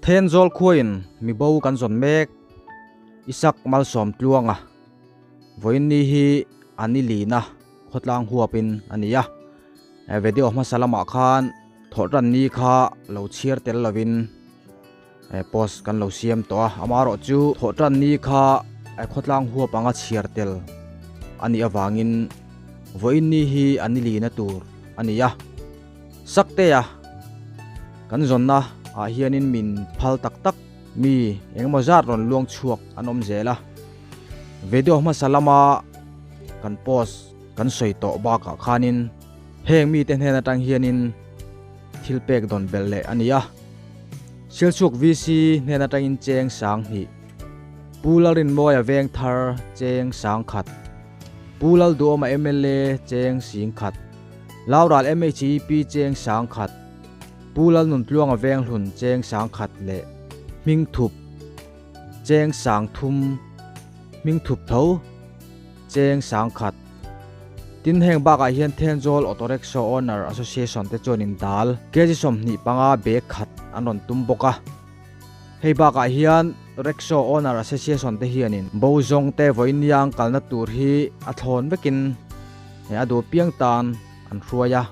Thenzawl khuain mi bo kan zawn mek Isak Malsawm Tluanga vawiin ni hi a ni lina khawtlang huapin a ni a. Video hmasa lamah khan thawhtan ni kha lo chhiar tel lovin post kan lo siam tawh a, amaherawhchu thawhtan ni kha khawtlang huap anga chhiar tel a nih avangin vawiin ni hi a ni lina tur a ni a. Saktea kan zawnna ah hianin min phal tak tak mi engemaw zat rawn luang chhuak an awm zel a, video hmasa lama kan post kan sawi tawh bakah khanin heng mite hnen atang hianin thil pek dawn belh leh a ni a. Silchuk VC hnen atangin cheng sang hnih, Pu Lalrinmawia veng thar cheng sang khat, Pu Lalduhawma mla cheng sing khat, Laural MHEP cheng sang khat, Pu Lalnuntluanga Venghlun cheng sang khat leh Hmingthup cheng sang thum, Hmingthup tho cheng sang khat. Tin heng bakah hian Thenzawl Auto Rickshaw Owner Association te chuanin dal kg 25 bag khat an rawn tum bawk a. Hei bakah hian Rickshaw Owner Association te hianin bo zawng te vawiiniang kalna tur hi a thlawn vekin he a duh piang tan an hruai a,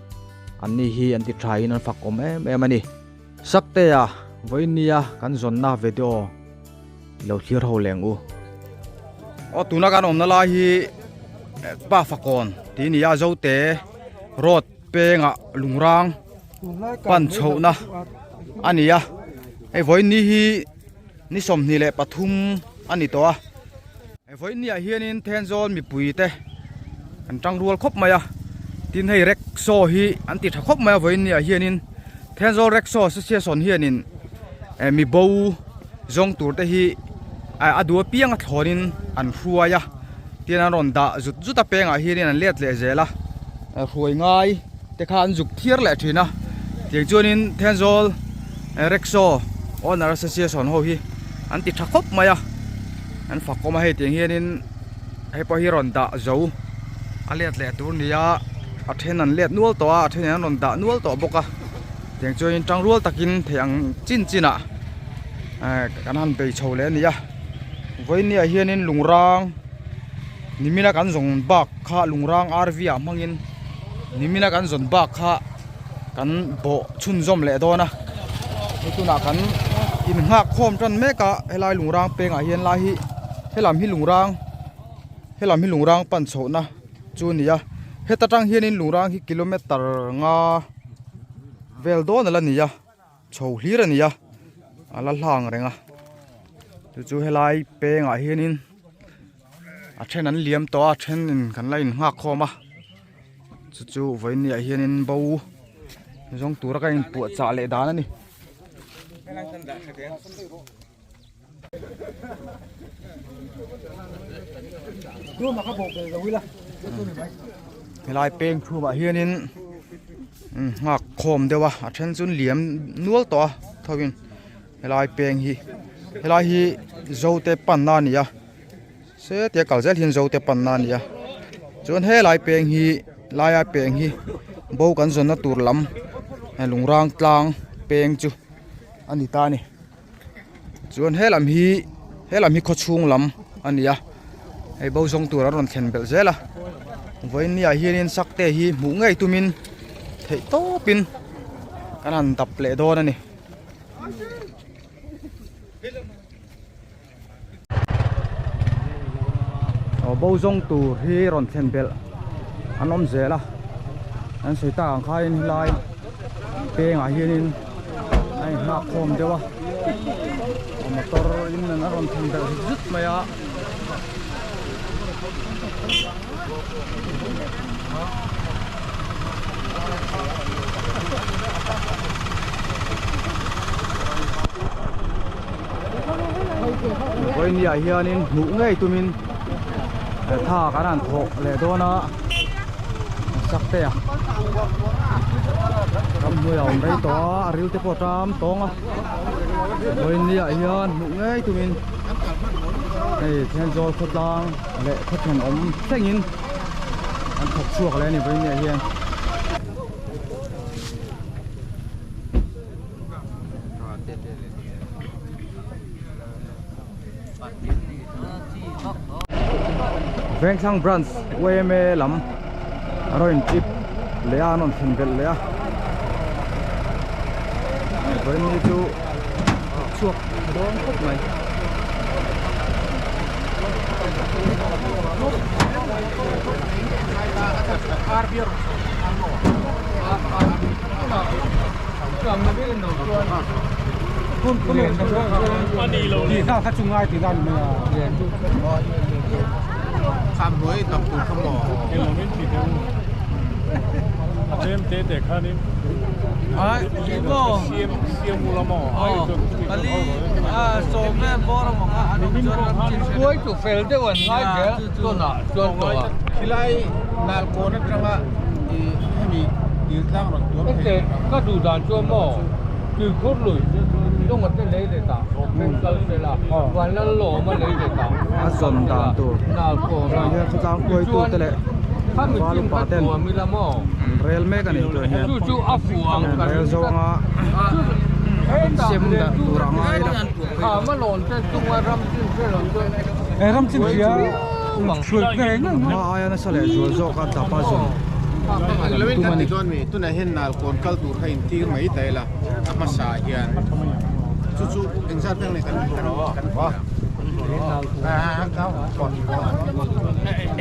anni hi an ti thain an fak awm em em a ni. Saktea vawinia kan zawnna video lo thlir ho leng u. Aw tuna kan awmna lai hi pa fakawn tih a ni a, Zote road pengah lungrang pan chhohna a ni a, hei vawiin hi ni 23 a ni tawh a. Vawiin ni ah hianin Thenzawl mipui te an tang rual khawp mai a, tin hei rickshaw hi an ti tha khawp mai a vawiin ni ah hianin Thenzawl rickshaw association hianin eh mi bo zawng tur te hi a duh apiang a thlawnin an hruai a, tin an rawn dah zut zut a pengah hianin an let leh zel a, hruai ngai te kha an zuk thiar leh thin a, tiang chuanin Thenzawl rickshaw owner association ho hi an ti tha khawp mai a. An fak awm a hei tiang hianin hei pawh hi rawn dah zo a let leh tur nia a then an let nual tawh a a then in an rawn dah nual tawh bawk a tiang chuanin tangrual takin theih ang chin chin ah eh kan han bei chho leh a ni a vawiin ah hianin lungrang nimina kan zawn bak kha lungrang rv ah hmangin nimina kan zawn bak kha. Kan bawh chhunzawm leh dawn a, hei tunah kan innghak khawm tan mek a, helai lungrang pengah hian lai hi helam hi lungrang helam hi lungrang pan chhohna chu a ni a, heta tang hianin lungrang hi kilometer nga vel dawn ala ni a, chho hlir a ni a, a la hlang reng a, chu chu helai pengah hianin a then an liam tawh a, a thenin kan la innghak khawm a. Chu chu vawiin ah hianin bo zawng tura ka inpuah chah leh dan a ni. Helai peng chhumah hianin nghak khawm deuh a a then chu liam nual tawh a thawin helai peng hi helai hi zote panna a ni a. Se tia kal zel hian zote panna a ni a chuan helai peng hi laia peng hi bo kan zawnna tur lam lungrang tlang peng chu a ni ta a ni chuan helam hi helam hi khawchhung lam a ni a hei bo zawng tur an rawn thlen belh zel a vawiin ni ah hianin sakte hi hmuh ngei tumin theih tawpin kan han dap leh dawn a ni. Aw bo zawng tur hi rawn thlen belh an awm zel a an sawi tak ang khain helai pengah hianin a inghak khawm deuh a motor in an rawn thlen belh zut zut mai a. Vawinia hianin hmuh ngei tumin tha kan han thawh leh dawn a sakte a ramhnuai a awm rei tawh a a ril te pawh a tam tawng a vawinia hian hmuh ngei tumin hei Thenzawl khawtlang leh khawthenawm thlengin an thawk chhuak leh a ni vawinia hian. Vengthlang branch yma lam a rawn in trip leh a an rawn thlen belh leh a vawiin ni chu chhuak dawn khawp mai. A zawn dan tur tunah hian khawtlang hruaitu te leh val upa ten an rel mek a ni tunah hian an rel zawng a sem dan tur a ngai la. Hma aia nasa leh zual zawk a dap a zawn tum a ni. Tunah hian nalkawn kal tur kha intir mai ta ila a hmasa ah hian chu chu engzat vel nge kan kan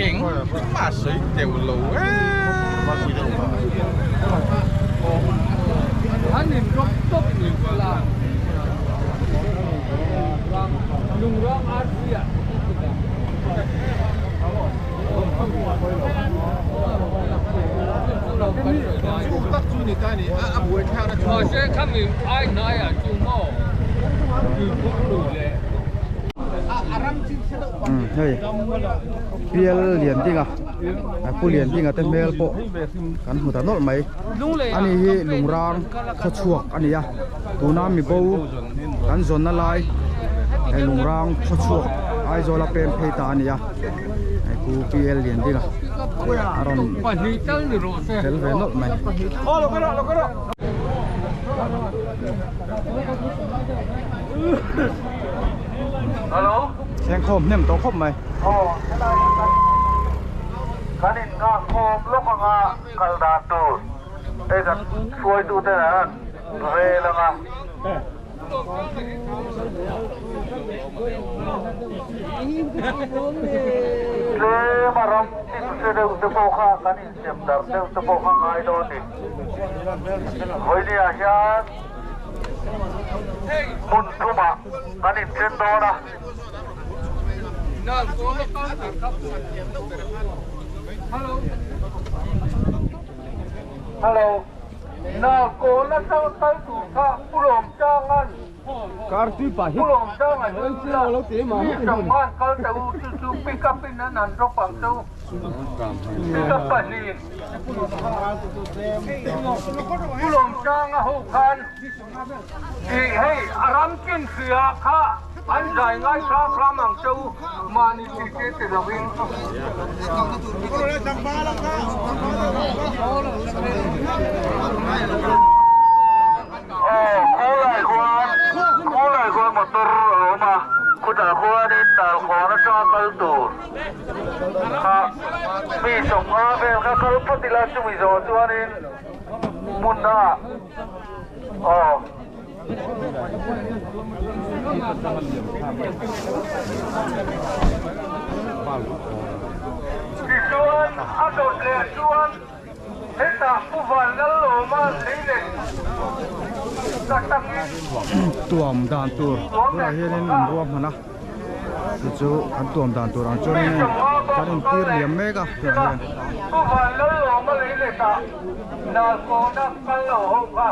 eng a sawi teuh lo Hei pial lian ding a pu lian ding a te hmel pawh kan hmu ta nawlh mai ani hi lungrang khaw chhuak a ni a tuna mi bo kan zawnna lai hei lungrang khaw chhuak Aizawl a pem phei ta a ni a hei pu pial lian ding a a rawn tel ve nawlh mai. Thleng khawm hnem tawh khawp mai. Aw helai hi kan kan in nghak khawm lawk anga kal dan tur hei kan hruaitu ten an rel anga. Tlem a ram chin hre deuh te pawh kha kan insem darh deuh te pawh kha ngai dawn ni. Vawinia hian hmun thumah kan inthen dawn a. Hello. Nalkawn atang kal tur kha Pu Lawmchanga'n Pu Lawmchanga hi mi sangman kal teh u chu chu pick up in an han drop ang che u. Pick up pahnih Pu Lawmchanga ho khan Ih hei a ram chin hria kha an zai ngai hram hram ang che u mahni tih te ti lo in. Aw khulai khuan khulai khuan motor a awm a khutah khuanin nalkhawn atanga kal tur kha mi 50 vel kha kal phawt ila chumi zawh chuanin hmun dangah Aw. Tichuan a dawt leh chuan hetah Pu Vanlalawma lei leh ka tangin Tuam dan tur tunah hianin an ruahman a, chu chu an tuam dan tur ang chuanin kan intir liam mek a tunah hian. Pu Vanlalawma lei letah Nalkawna kal lo ho kha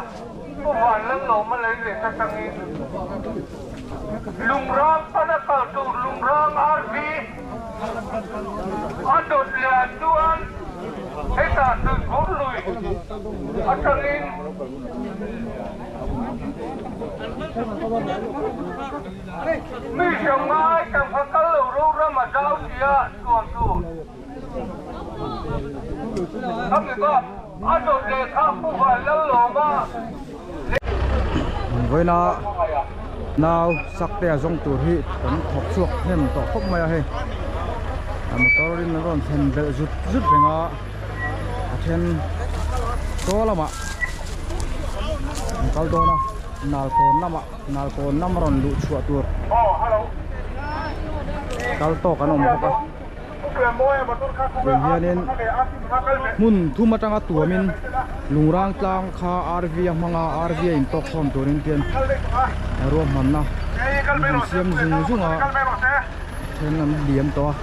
Pu Vanlalawma lei let atangin Lungrang pana kal tur Lungrang RV a dawt leh chuan hetah Tuikhur lui atangin mi hrang ngai tangkha kal lo ro ram a zau tia chuan tur. Vawiina nau sak te a zawng tur hi kan thawk chhuak hnem tawh khawp mai a hei. Motor in an rawn thlen belh zut zut reng a a then chaw lamah an kal dawn a nalkawn lamah nalkawn lam a rawn luh chhuah tur kal tawk an awm bawk a tiang hianin hmun thum atanga tuamin lungrang tlang kha rv a hmang a rv a intawk khawm turin tian ruahmanna an han siam zung zung a. Then an liam tawh a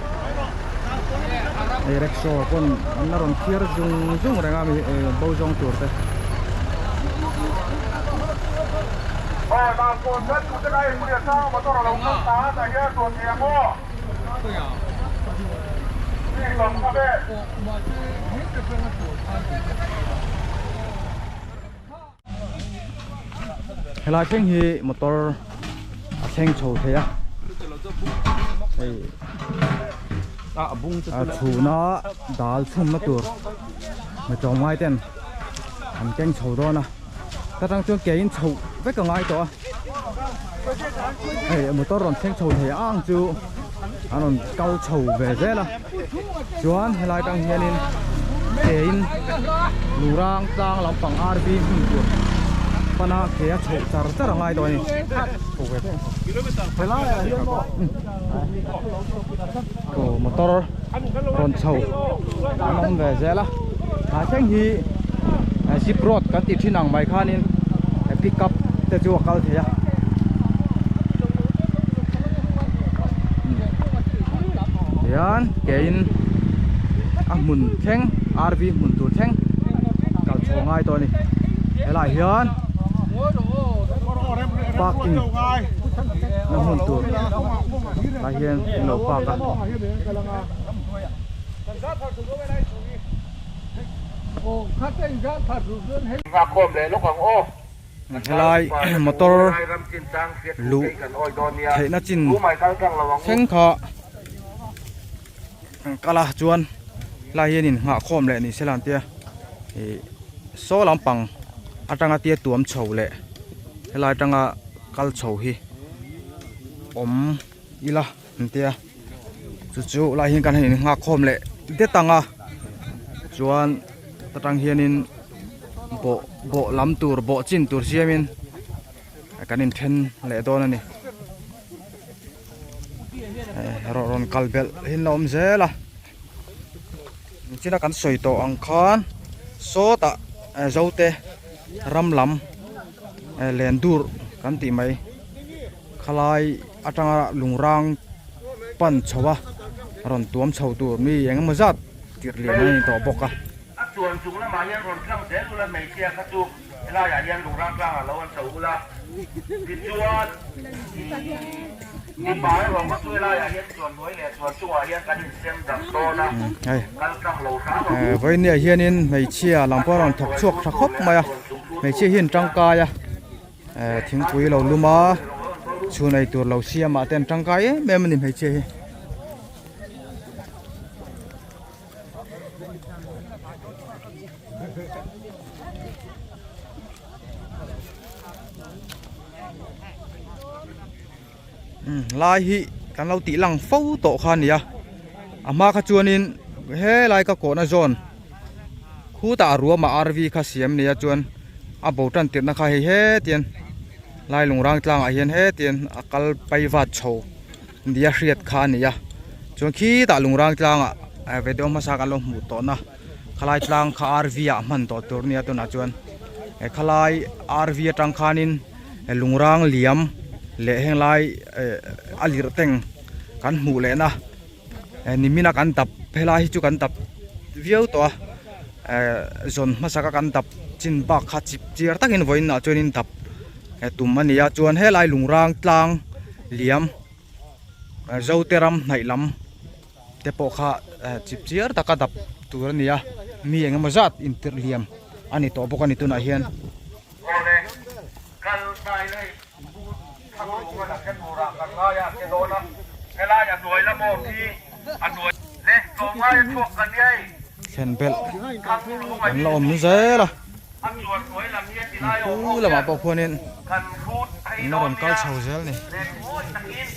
hei rickshaw pawn an la rawn phiar zung zung reng a mi bo zawng tur te. Helai thleng hi motor a thleng chho thei a hei a chhuna dal chhumna tur mi tlawmngai ten an keng chho dawn a ta tang chuan ke in chho vek a ngai tawh a hei motor rawn thleng chho thei ang chu an rawn kal chho ve zel a. Chuan helai tang hianin ke in lurang tlang lampang RV hmun tur pana ke a chhoh char char a ngai dawn a ni. Aw motor rawn chho an awm ve zel a a thleng hi zip road kan tih thin ang mai khanin pickup te chu a kal thei a. Hian kein a hmun thleng RV hmun tur thleng kal chho ngai tawh a ni helaiah hian parking na hmun tur ah hian an lo park a. Helai motor luh theihna chin thleng kha an kal a chuan helai hian in nghah khawm leh ni se la an tia ih saw lampang atanga tia tuam chho leh helai atanga kal chho hi awm ila an tia chu chu lai hian kan han in nghak khawm leh det ang a chuan ta tang hianin bawh bawh lam tur bawh chin tur siamin kan in then leh dawn a ni rawh rawn kal belh hi an la awm zel a nichina kan sawi tawh ang khan sawtah zote ram lam len dur kan tih mai. Khalai atanga lungrang pan chho a rawn tuam chho tur mi eng emaw zat tirh lian a ni tawh bawk a. A chuan chung lamah hian rawn tlang zel ula hmeichhia kha chu helaiah hian lungrang tlangah lo an chho ula tichuan mipa erawh kha chu helaiah hian chuan hnuai leh chuan chungah hian kan insem dang dawn a kal tlang lo hram ang u. Vawinia hianin hmeichhia lam pawh a rawn thawk chhuak tha khawp mai a, hmeichhia hi an tangkai a. Eh thingpui lo lum a chhun ei tur lo siam ah te an tangkai em em a ni hmeichhia hi. Lai hi kan lo tih lang fo tawh kha a ni a a hma kha chuanin helai ka kawhna zawn khutah ruama rv kha siam nia chuan a bo tan tirhna kha hei hetian lai lungrang tlangah hian hetian a kal pai vat chho nia hriat kha a ni a chuan khitah lungrang tlangah video hmasa kan lo hmuh tawhna khalai tlang kha rv ah hman tawh tur nia tunah chuan khalai rv atang khanin. Lungrang liam leh heng lai a lirh teng kan hmuh leh na nimina kan dap helai hi chu kan dap viau tawh a zawn hmasa ka kan dap chin bak kha chip chiar takin vawiin ah chuanin dap tum a ni a chuan helai lungrang tlang liam zote ram hnaih lam te pawh kha chip chiar taka dap tur a ni a mi eng emaw zat intirh liam a ni tawh bawk a ni tunah hian. Awle, kal tai lei thang lunga la hre turah kan ngai a che dawn a, helai a hnuai lam awm hi a hnuai le tlawmngai a chhuak kan nia ei. Thlen belh an la awm zel a, A chuan hnuai lam hi a ti lai awm khu ho lamah hian pawh khuanin kan hrut phei an la dawn rawn kal nia chho zel ni. len mawi takin.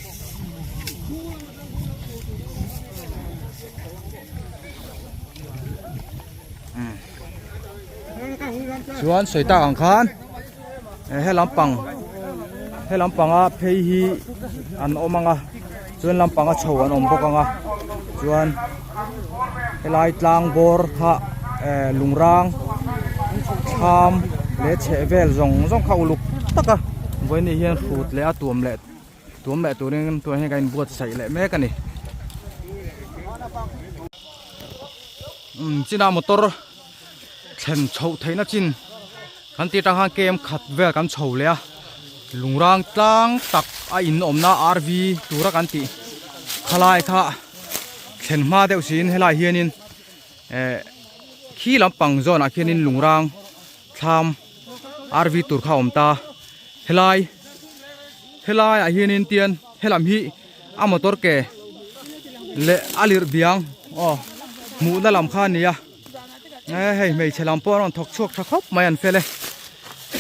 Chuan sawi tak ang khan he lampang he lampanga phei hi an awm ang a chuan lampanga chho an awm bawk ang a chuan helai tlang bawr kha eh lungrang thlam leh chheh vel zawng zawng kha uluk tak a vawiin ni hian hrut leh a tuam leh tuam leh turin tunah hian kan inbuatsaih leh mek a ni umm chinah motor thlen chhoh theihna chin kan tih atang khan kem khat vel kan chho leh a lungrang tlang tak a in awmna rv tura kan tih khalai kha thlen hma deuh siin helai hianin eh khi lampang zawnah khianin lungrang thlam rv tur kha a awm ta helai helai ah hianin tian helam hi a motor ke leh a lirh biang aw hmuhna lam kha a ni a. Hei hmeichhe lam pawh an rawn thawk chhuak tha khawp mai an fel e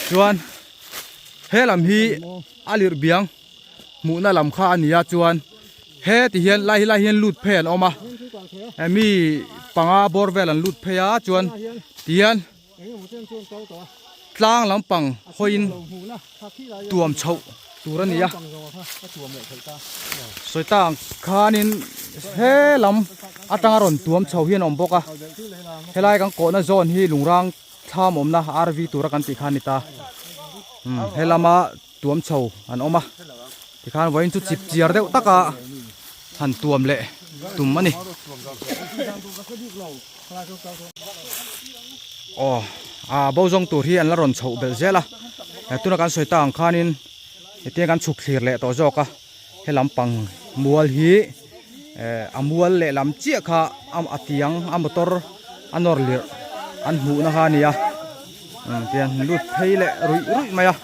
chuan he lam hi a lirh biang hmuhna lam kha a ni a chuan he ti hian lai lai hian lut phei an awm a mi panga bawr vel an lut phei a chuan ti hian tlang lampang hawiin tuam chhoh tur a ni a sawi ta ang khanin he lam atanga rawn tuam chho hian a awm bawk a helai kan kawhna zawn hi lungrang thlam awmna rv tura kan tih kha a ni ta umm he lama tuam chho an awm a tikhan vawiin chu chip chiar deuh taka han tuam leh tum a ni aw a bo zawng tur hi an la rawn chhoh belh zel a tuna kan sawi ta ang khanin hetiang kan chhuk thlir leh tawh zawk a he lampang mual hi eh a mual leh lam chiah kha a tiang a motor a nawr lirh an hmuhna kha a ni a tiang lut phei leh ruih ruih mai a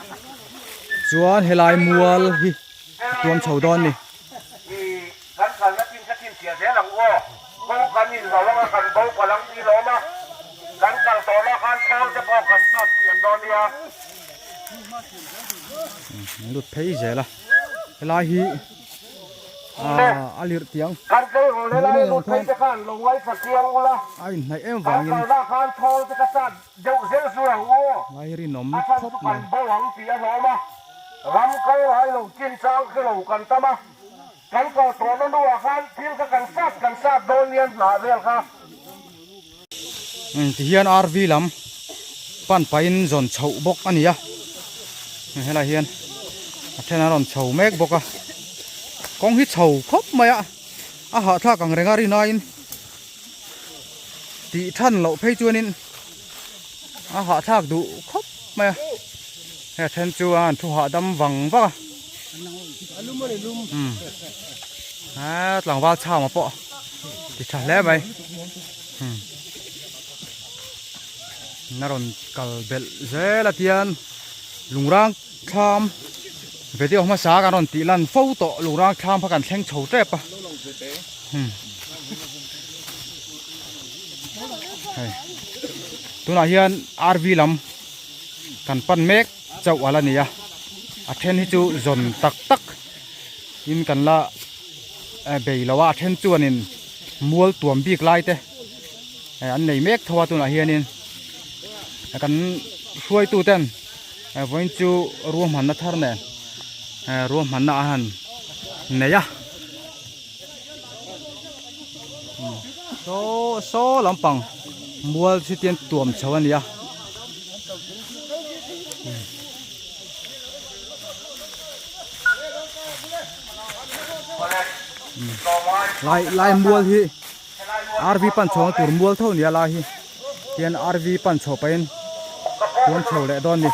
chuan helai mual hi a tuam chho dawn a ni. Kan kalna chin kha chhinchhiah zel ang aw. Kawng kan inhlo anga kan bo palh ang tih lawm a, kan kal tawh lah khan khawl te pawh kan sat thiam dawn nia. Lut phei zel a, helai hi a lirh tiang Kan tleirawl helai a lut phei te khan lo ngaithla chiang ula, a inhnaih em kan vangin kalna khan khawl te ka sat deuh zel zui ang aw. Lai hi rinawm A chhan khawp chu mai. kan bo ang tih a hlawm a, ram kal ngai lo chin chang kha lo kan tam a. Kan kal tawhna hnuah khan thil kha kan sat kan sat dawn nia hnah vel kha. Tihian RV lam pan pahin zawn chhoh bawk a ni a, helai hian a then an rawn chho mek bawk a, kawng hi chho khawp mai a, a hahthlak ang reng a rinaiin tih than loh phei chuanin a hahthlak duh khawp mai a, hei a then chu a han thu hahdam vang vang a. Umm aa tlangval chhama pawh ti tha hle mai umm a rawn kal belh zel a tian lungrang thlam video hmasa kan rawn tih lan fo tawh lungrang thlam kha kan thleng chho tep a umm hei tunah hian rv lam kan pan mek. Chauh a la ni a a then hi chu zawn tak tak in kan la bei lo a a then chuanin mual tuam bik lai te an nei mek tho a tunah hianin kan hruaitu ten vawiin chu ruahmanna thar nen ruahmanna a han nei a saw saw lampang mual chu tian tuam chho a ni a. Lai lai mual hi rv pan chhawng tur mual tho nia lai hi tian rv pan chho pahin tuam chho leh dawn ni.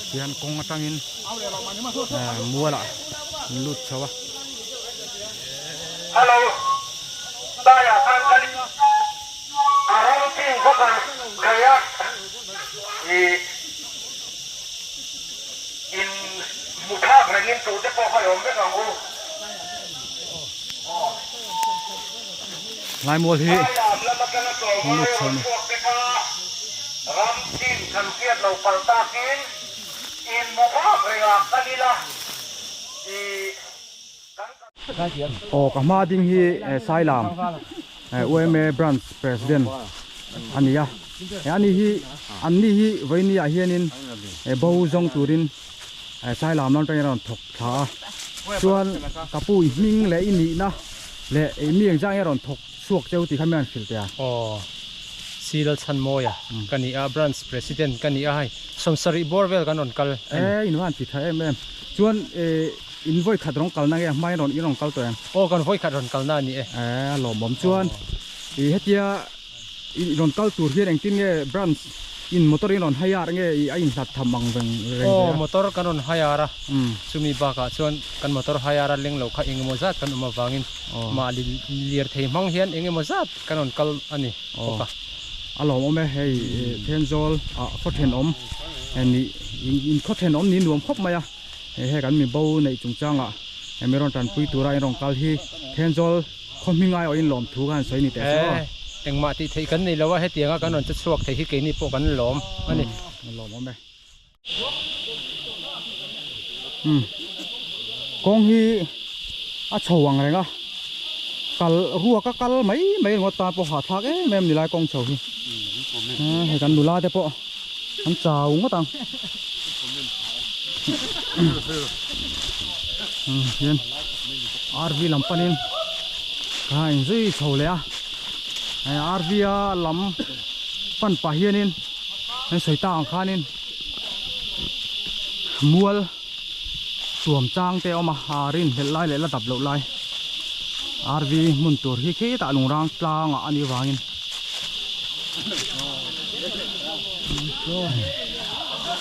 Tihian kawng atangin mual ah an lut chho a. Hello Daiah khan ka a ram chin kha kan thei a ih in hmu thlak rengin tute pawh kha i awm vek ang u. Laimual hi an lut chho a ni. Aw ka hma ding hi Sailam UMA branch president a ni a ani hi an ni hi vawiini ah hianin bo zawng turin Sailam lam atangin a rawn thawk thla a chuan ka pu i hming leh i nihna leh mi engzah nge a rawn thawk chhuak cheu tih kha mi a rawn hrilh teh a. Aw Silal Chhanmawia ka ni a branch president ka ni a hei sawmsarih bawr vel kan rawn kal a ni. E in van ti tha em em chuan e. In vawi khat rawn kalna nge hmain rawn i rawn kal tawh em? Aw kan vawi khat rawn kalna a ni e. E a lawmawm chuan i hetia i rawn kal tur hian engtin nge branch in motor in rawn hire nge i a inhlat tham ang reng reng ve a? Aw motor kan rawn hire a, chumi bakah chuan kan motor hire a leng lo kha engemaw zat kan awm avangin mahni lirthei hmang hian engemaw zat kan rawn kal a ni bawk a. A lawmawm e hei Thenzawl ah khaw thenawm nih in khaw thenawm ni nuam khawp mai a. Hei he kan mi bo neih chungchangah he mi rawn tanpui tura in rawn kal hi Thenzawl khaw hming aiawhin lawmthu kha han sawi ni teh se aw. He engmah tih theih kan nei lo a, hetianga kan rawn che chhuak thei hi keini pawh kan lawm a ni. A lawmawm e. Umm kawng hi a chho ang reng a, kal ruak a kal mai mai ringawt tan pawh hahthlak em em ni lai kawng chho hi. Hei kan nula te pawh. An chau ngawt ang. Hian RV lam panin ka inzui chho leh a. Hei RV a lam pan pah hianin an sawi tak ang khanin mual tuam chang te a awm a, a rinhlelh lai leh la dap loh lai RV hmun tur hi khitah lungrang tlangah a nih avangin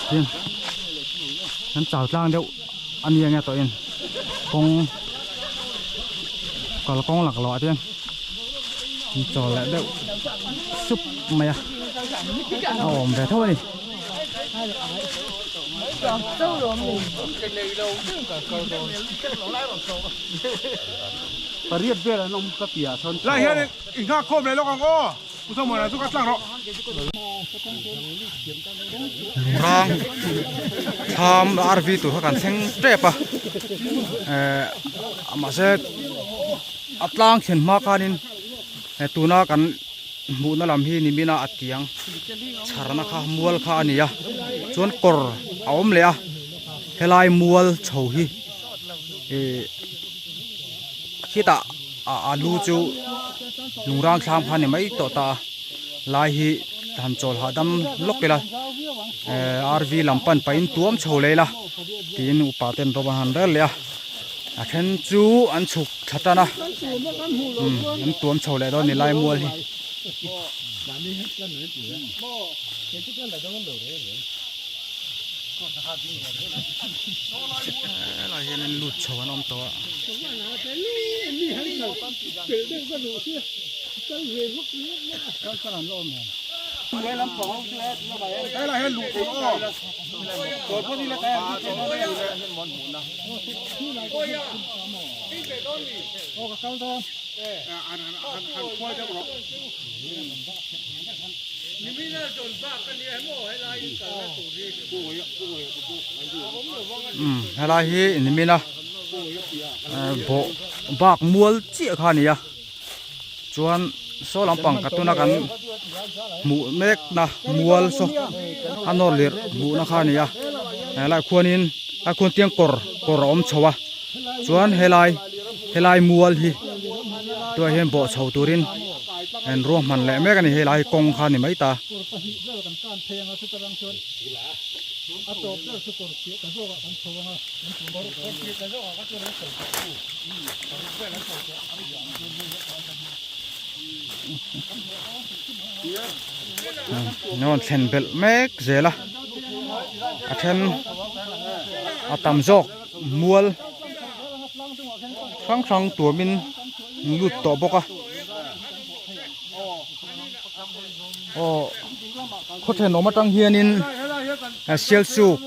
tin an chau tlang deuh a nia nge tawhin kawng kalkawng laklawh ah te hian an chawl leh deuh sup mai a a awm ve tho a ni. Lungrang thlam RV tur kha kan thleng tep a eh mahse a tlang thlen hma khanin tuna kan hmuhna lam hi nimina a tiang chharna kha mual kha a ni a chuan kawr a awm leh a helai mual chho hi ih khitah a lu chu lungrang thlam kha a ni mai tawh ta a lai hi han chawl hahdam lawk ila eh RV lam pan pahin tuam chho leh ila tiin upa ten rawng an han rel leh a. A then chu an chhuk thla tan a umm an tuam chho leh dawn a ni lai mual hi. Helai hian in lut chho an awm tawh a. Umm helai hi nimin a bawh bak mual chiah kha a ni a chuan saw lampang ka tuna kan hmuh mek na mual saw a nawr lirh hmuhna kha a ni a helaiah khuanin a khuan tiang kawr kawr a awm chho a chuan helai helai mual hi tunah hian bawh chho turin an ruahman leh mek a ni helai hi kawng kha a ni mai ta. An rawn thlen belh mek zel a a then a tam zawk mual hrang hrang tuamin an lut tawh bawk a aw khaw thenawm atang hianin sialsuk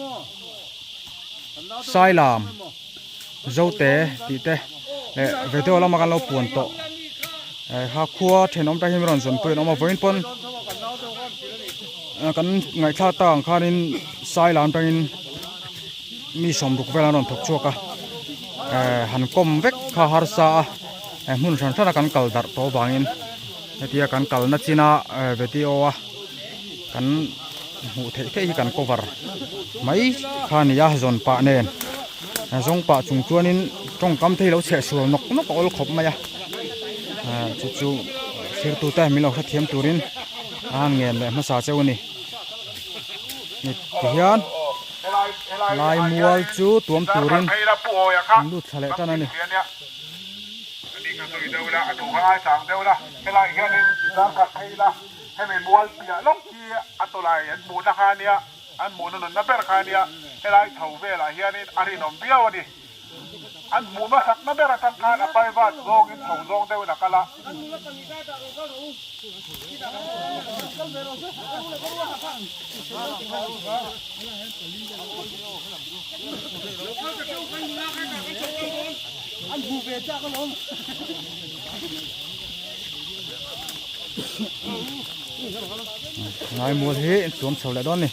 sailam Zote tih te leh video lama kan lo puan tawh eh kha khua thenawm te hi rawn zawn pui an awm a vawiin pawn kan ngaihthlak tak ang khanin sai lam atangin mi sawmruk vel an rawn thawk chhuak a. han kawm vek kha harsa a hmun hran hran a kan kal darh tawh avangin hetia kan kalna china video a kan hmuh theih theih hi kan cover mai kha a ni a zawn pah nen zawng pah chung chuanin tawngkam te hi lo chheh sual nawk nawk a awl khawp mai a chu chu thirtute min lo hrethiam turin a han ngen leh hmasa cheu a ni tihian lai mual chu tuam turin an lut thla leh tan a ni. Hemi mual piah lawk hi a tawlai an hmuhna kha a nia, an hmuhna nunna ber kha a nia, helai chho velah hianin a rinawm viau a ni. An hmuh hmasakna ber atang khan a private zawngin chho zawng deuhin a kal a. Ngaimual hi tuam chho leh dawn a ni.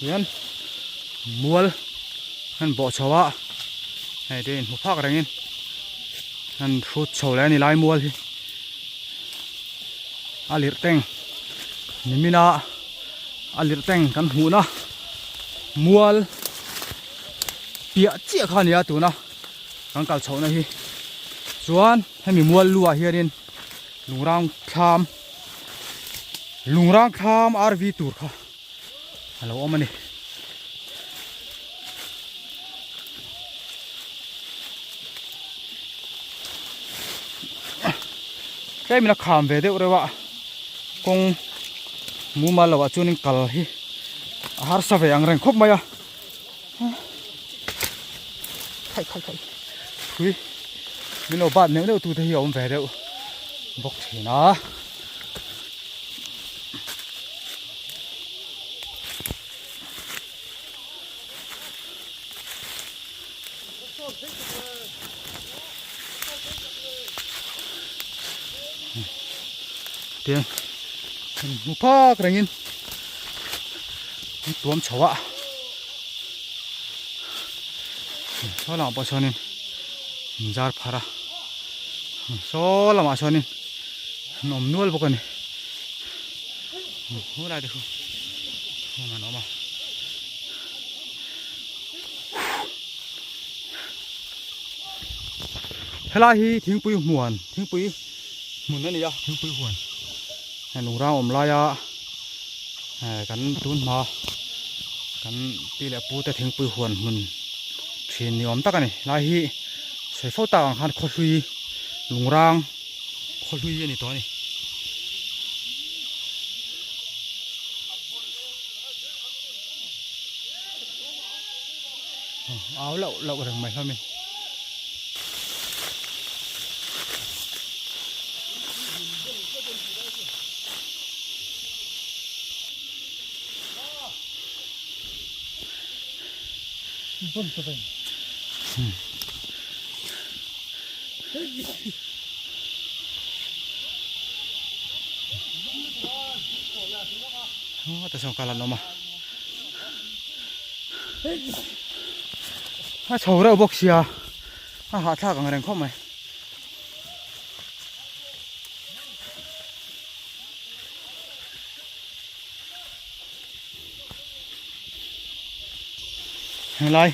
Hian mual an bawh chho a hei te inhmu phak rengin an hrut chho leh a ni lai mual hi. A lirh teng nimina a lirh teng kan hmuhna mual piah chiah kha a ni a tuna kan kal chhohna hi chuan hemi mual luah hianin lungrang thlam lungrang thlam rv tur kha a lo awm a ni. Tlemin a kham ve deuh reuh a kawng mumal loh ah chuanin kal hi a harsa ve ang reng khawp mai a khaih khaih khaih thui min lo bat neuh neuh tu te hi a awm ve deuh bawk thin a. Tiang hmu phak rengin an tuam chho a saw lamah pawh chuanin an zar phar a saw lamah chuanin an awm nual bawk a ni hu lai te khu an awm a. Helai hi thingpui hmuan thingpui hmun a ni a thingpui huan heng lungrang awm laia eh kan tun hma kan pi leh pu te thingpui huan hmun thin ni awm tak a ni helai hi sawi fo tak ang khan khawhlui lungrang khawhlui a ni tawh a ni. Au loh loh reng mai hlawm in. Ta sawn kal an awm a a chho reuh bawk sia a hahthlak ang reng khawp mai. Helai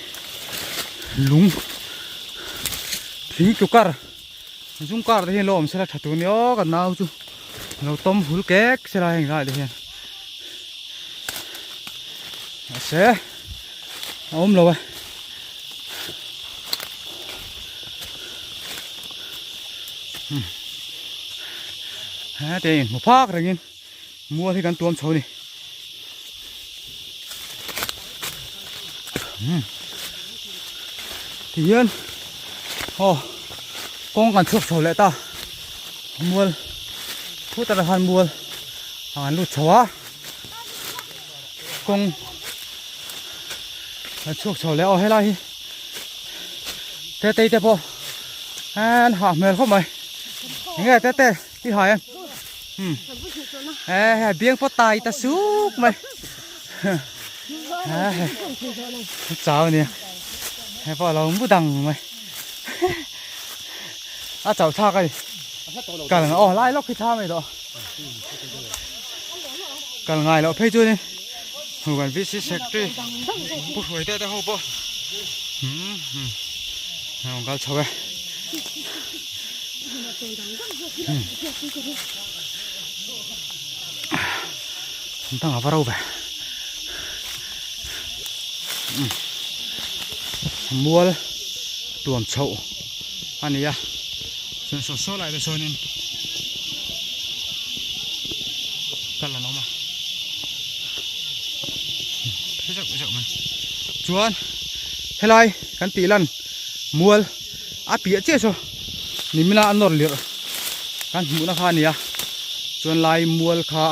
lung thing tlu kar zum kar te hian lo awm sela tha tur ni aw kan nau chu lo tawm hul kek sela heng lai te hian mahse a awm lo e. He te in hmu phak rengin mual hi kan tuam chho a ni tihian aw kawng kan chhuak chho leh ta mual khutah khan mual ah an lut chho a kawng kan chhuak chho leh aw helai hi te tei te pawh. An hah hmel khawp mai. Enge te te i hai em? Hmm. Eh, biang pawh tai ta suk mai. Eh, chau nia. He pawh lo mu dang mai. A chau thlak a ni. Kal oh lai lawk khi thla mai tawh. Kal ngai loh phei chuanin hu kan VC secretary pu hruai te te ho pawh hmm hmm rawn kal chho e. An tang a va ro ve. Mual tuam chhoh a ni a chuan saw saw lai te chuanin kal an awm a phei zauh zauh mai chuan helai kan tih lan mual a piah chiah saw nimina a nawr lirh kan hmuhna kha a ni a chuan lai mual kha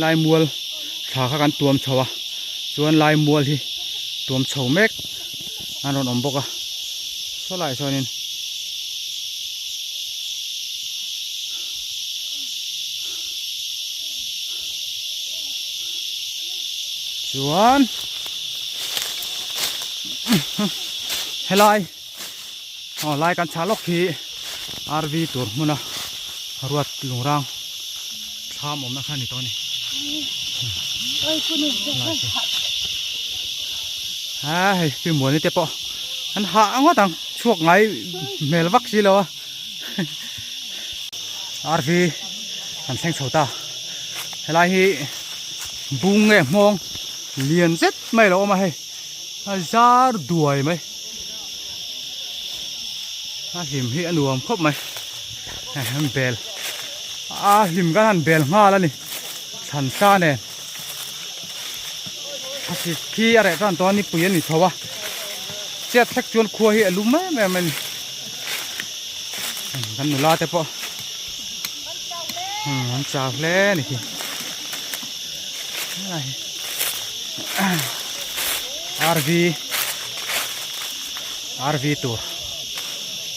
lai mual thla kha kan tuam chho a chuan lai mual hi tuam chho mek an rawn awm bawk a saw laiah chuanin chuan helai aw lai kan chah lawk hi RV tur hmuna ruat lungrang thlam awmna kha a ni tawh a ni a hei pi muani te pawh an hah ngawt ang chhuak ngai hmel vak si lo a RV an thleng chho ta helai hi bung nge hmawng lian zet mai a lo awm a hei a zar duai mai a hlim hi a nuam khawp mai an bel a hlim kan han bel nghal a ni thlan sa nen a sik khi a reh tan tawh a nipui a ni chho a chet hlek chuan khua hi a lum em em a ni kan nula te pawh an chau hle a ni khi RV RV tur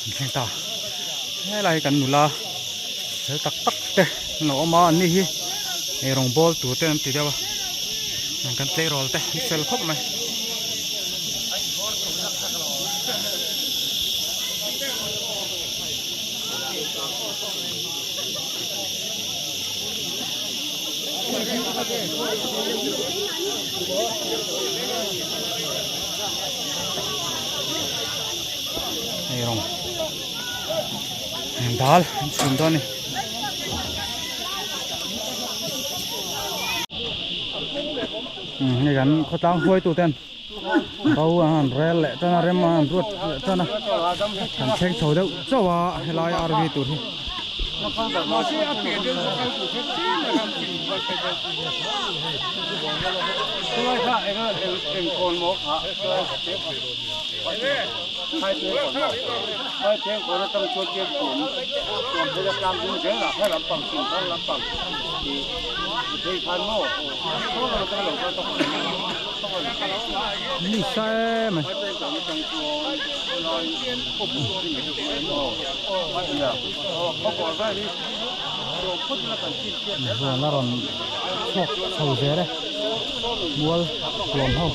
an thleng ta helai hi kan nula fel tak tak te an lo awm a an ni hi eirawng bawl tur te an ti deuh a kan tleirawl te an fel khawp mai. Hei rawng dal an chhun dawn a ni. Hei kan khawtlang hruaitu ten bo an han rel leh tan a rem an han ruat leh tan a kan thleng chho deuh chauh a helai RV tur hi. Ni sa em ai. Huan a rawn chhuak chho zel e mual tuam ho.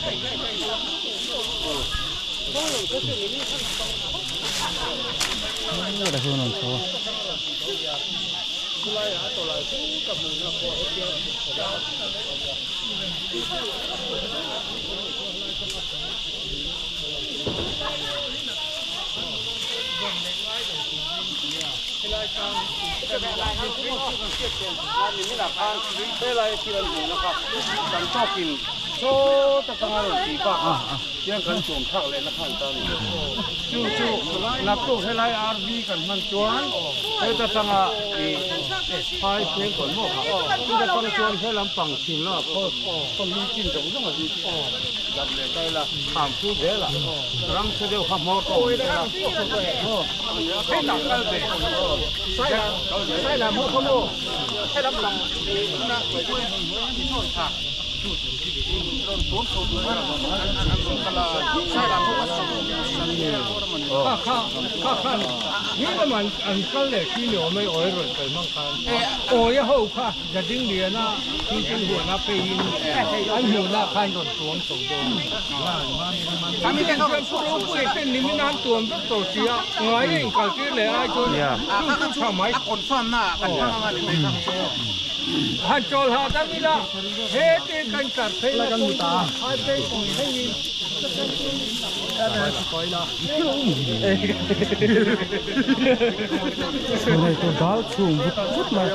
Chhunei tur dal chhum vut vut mai.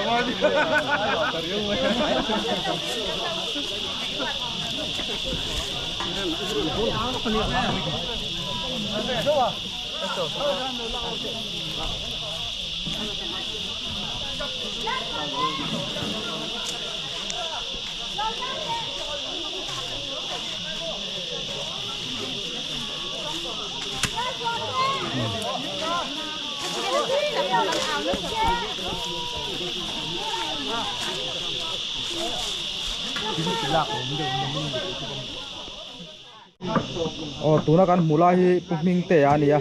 Aw tuna kan hmuh lai hi Pu Hmingtea a ni a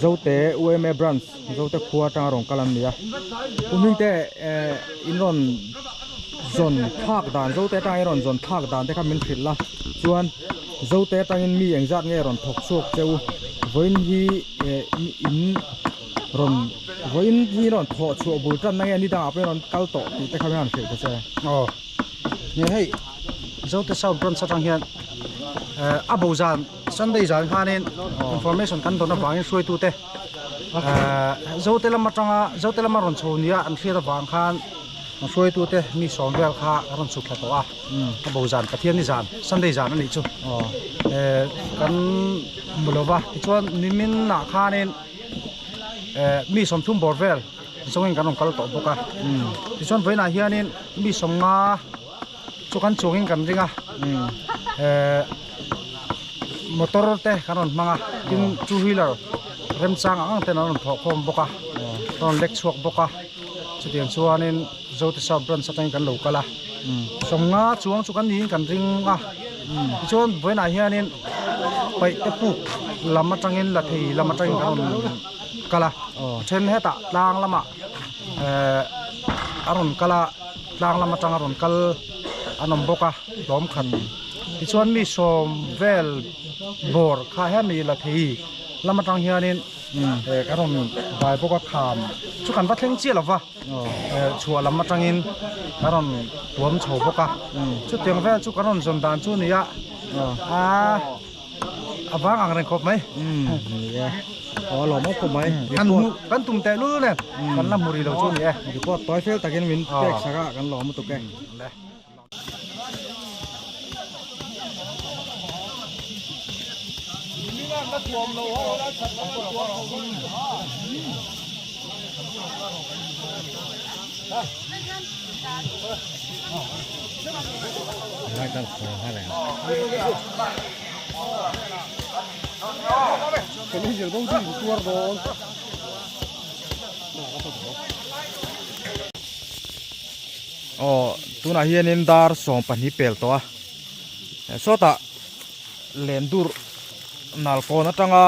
Zote UMA branch Zote khua atanga rawn kal an ni a Pu Hmingte eh in rawn zawn thlak dan Zote atanga in rawn zawn thlak dan te kha min hrilh a chuan Zote atangin mi engzat nge rawn thawk chhuak che u vawiin hi eh in rawn vawiin hi rawn thawh chhuah bul tan na nge ni dangah pawh in rawn kal tawh tih te kha min rawn hrilh ta che. Aw nge hei Zote South Branch atang hian eh a bo zan Sunday zan khanin information kan dawn avangin hruaitute eh Zote lam atanga Zote lama rawn chho nia an hriat avang khan an hruaitute mi sawm vel kha a rawn chhuk thla tawh a a bo zan Pathianni zan Sunday zan a nih chu eh kan hmu lo va tichuan nimin ah khanin eh mi sawmthum bawr vel zawngin kan rawn kal tawh bawk a tichuan vawiinah hianin mi sawmnga chu kan chuangin kan ring a eh motor te kan rawn hmang a tin two wheeler remchang ang ang ten an rawn thawh khawm bawk a an rawn lek chhuak bawk a chutiang chuanin Zote South Branch atangin kan lo kal a sawmnga chuang chu kan niin kan ring a tichuan vawiinah hianin paihte puk lam atangin la thei lam atangin kan rawn kal a then hetah tlang lamah ehh a rawn kal a tlang lam atanga rawn kal an awm bawk a hlawm khat tichuan mi sawm vel bawr kha hemi la thei lam atang hianin eh kan rawn vai bawk a kham chu kan va thleng chiah lo va eh chhuah lam atangin kan rawn tuam chho bawk a chutiang vel chu kan rawn zawn dan chu a ni a aaa. A vang ang reng khawp mai. Ni e. Aw lawm awk khawp mai. Kan hmu kan tum teh lul nen kan la hmu rih lo chu ni e. Report tawi fel takin min pek sak a kan lawm lutuk e. Aw tunah hianin dar 12 pel tawh a sawtah len dur nal kawn atanga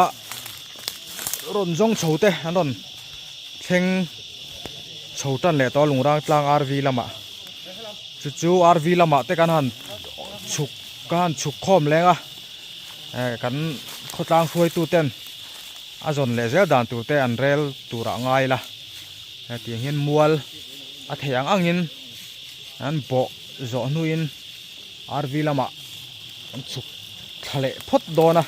rawn zawng chho te an rawn thleng chho tan leh tawh a lungrang tlang RV lamah chu chu RV lamah te kan han chhuk ka han chhuk khawm leng a eh kan khawtlang hruaitu ten a zawn leh zel dan tur te an rel turah ngai la hetiang hian mual a theih ang angin an bawh zawh hnuin RV lamah an chhuk thla leh phawt dawn a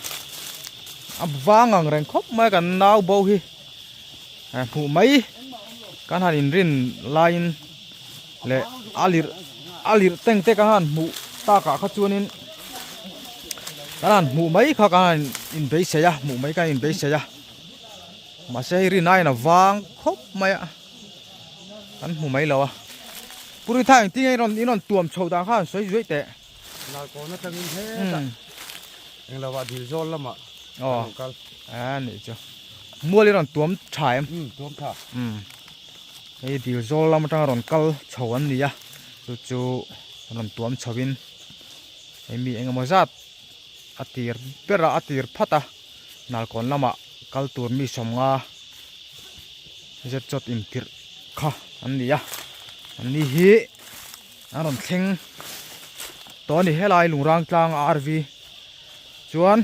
a vang ang reng khawp mai kan nau bo hi. Hmuh mai kan han inrin laiin leh a lirh a lirh teng te kan han hmuh takah kha chuanin kan han hmuh mai kha kan han inbeisei a hmuh mai kan inbeisei a mahse hei rin aiin a vang khawp mai a kan hmu mai lo a puri tha engtin nge in rawn tuam chho dan kha han sawi zuai teh. Nalkawn atangin hetah englo ah dil zawl lamah kan rawn kal. A nih chu. Mual i rawn tuam tha em? Um tuam tha. Um hei dil zawl lam atanga rawn kal chho an ni a chu chu rawn tuam chho in. Hei mi engemaw zat a tir ber a a tir phat a Nalkawn lamah kal tur mi sawmnga zet chawt intirh kha an ni a an ni hi an rawn thleng tawh a ni helai lungrang tlang a RV chuan